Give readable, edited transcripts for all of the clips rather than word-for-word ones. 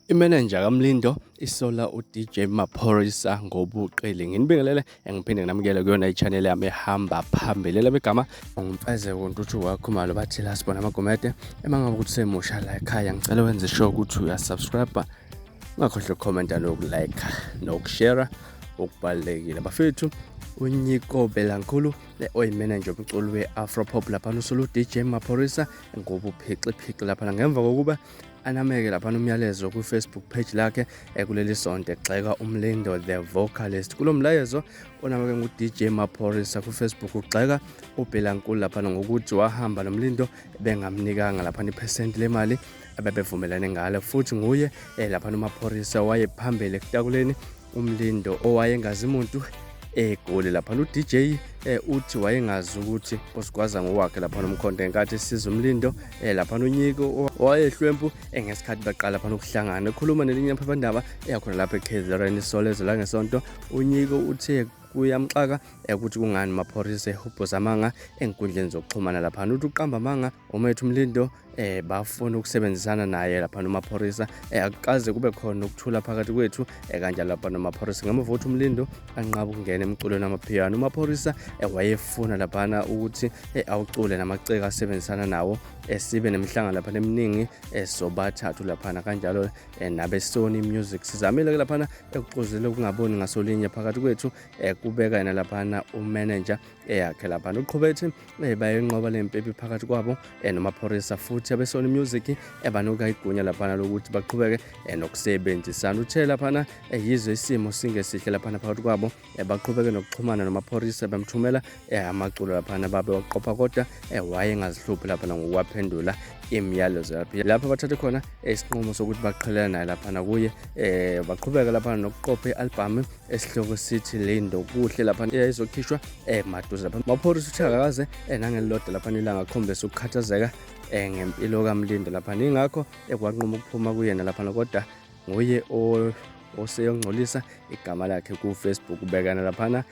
Imenenja kaMlindo isola uDJ Maphorisa ngobuqili. Nginibingelele ngiphinde nginamukele kuyona i-channel yami ehamba phambili. Leli igama nguMfezeko Ntuthu waKhumalo bathi la sibona amagumede. Uma ngabe ukuthi semusha la ekhaya ngicela wenze sure ukuthi uyasubscribe. Ungakhohlwa ukukhomenta nokulike nokushare okubalulekile. Bafethu uNyiko Belankulu oyimenenja yomculo we-Afro Pop laphana usola uDJ Maphorisa ngobuphixiphixi laphana ngemva kokuba anameke laphana umyalezo kwi-Facebook page lakhe kuleli sonto egxeka uMlindo the vocalist. Kulo mlayezo onameke ngu-DJ Maphorisa ku-Facebook ugxeka uBhelankulu laphana ngokuthi wahamba noMlindo bengamnikanga laphana iphesenti lemali abebevumelane ngalo futhi nguye laphana uMaphorisa wayephambili ekutakuleni uMlindo owayengazi muntu eGoli laphana. U-DJ uthi wayengazi ukuthi uSigwaza ngowakhe laphana umkhonto ngenkathi esiza uMlindo laphana uNyiko owayehlwempu ngesikhathi beqala laphana ukuhlangana. Ekhuluma nelinye iphephandaba eyakhona lapha eKZN Isolezwe langeSonto, uNyiko uthe kuyamxaka ukuthi kungani Maphorisa ehubhuza amanga enkundleni zokuxhumana laphana. Uthi uqamba amanga umethu uMlindo bafuna ukusebenzisana naye lapha noMaphorisa akukaze kube khona ukuthula phakathi kwethu kanjalo lapha noMaphorisa. Ngemuva kokuthi uMlindo anqaba ukungena emculweni wamaphiyano, uMaphorisa wayefuna laphana ukuthi awucule namaciko asebenzisana nawo sibe nemihlangano laphana eminingi sobathathu laphana kanjalo nabeSony Music. Sizamile ke laphana ekuxozele ukungaboni ngasolinye phakathi kwethu kubeka yena laphana umanager eyakhe laphana. Uqhube ethi bayenqoba le mpepi phakathi kwabo noMaphorisa futhi abeSony Music banuka igunya laphana lokuthi baqhubeke nokusebenzisana. Uthe laphana yize isimo singesihle laphana phakathi kwabo baqhubeke nokuxhumana noMaphorisa bemthumela amaculo laphana babe waqopha kodwa wayengazihluphi laphana ngokuwaphendula imiyalezo lapha lapho bathathe khona isinqumo sokuthi baqhelelane naye laphana kuye baqhubeka laphana nokuqopha i-albhamu esihloko sithi Lindo Kuhle lapha eyayizokhishwa maduze lapha. Maphorisa uthe akakaze nangelilodwa lapha ilanga akhombise ukukhathazeka ngempilo kaMlindo lapha, ingakho ekwanquma ukuphuma kuyena lapha, kodwa nguye oseyongcolisa igama lakhe ku-Facebook ubekana laphana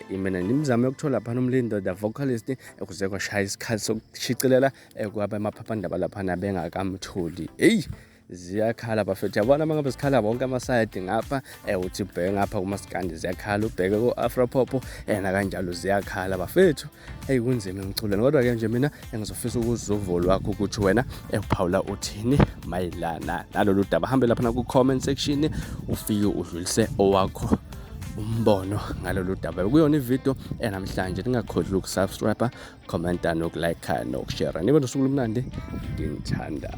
imina imizamo yokuthola laphana uMlindo the vocalist kuze kwashaya isikhathi sokushicilela kwaba emaphaphandaba laphana bengakamtholi. Eyi ziyakhala bafethu, yabona uma ngabe zikhala wonke amasayidi ngapha uthi ubheke ngapha kumaskandi ziyakhala, ubheke ku-afro pop nakanjalo ziyakhala bafethu. Eyi kunzima emculweni, kodwa-ke nje mina engizofisa ukuzwa uvo lwakho ukuthi wena uphawula uthini mayelana nalolu daba. Hambe laphana ku-comment section ufike udlulise owakho umbono ngalolu daba. Kuyona ividiyo enamhlanje, ningakhohlwa ukusubscribe, commenta, nokulike, nokushare. Nibe nosuku olumnandi, nginithanda.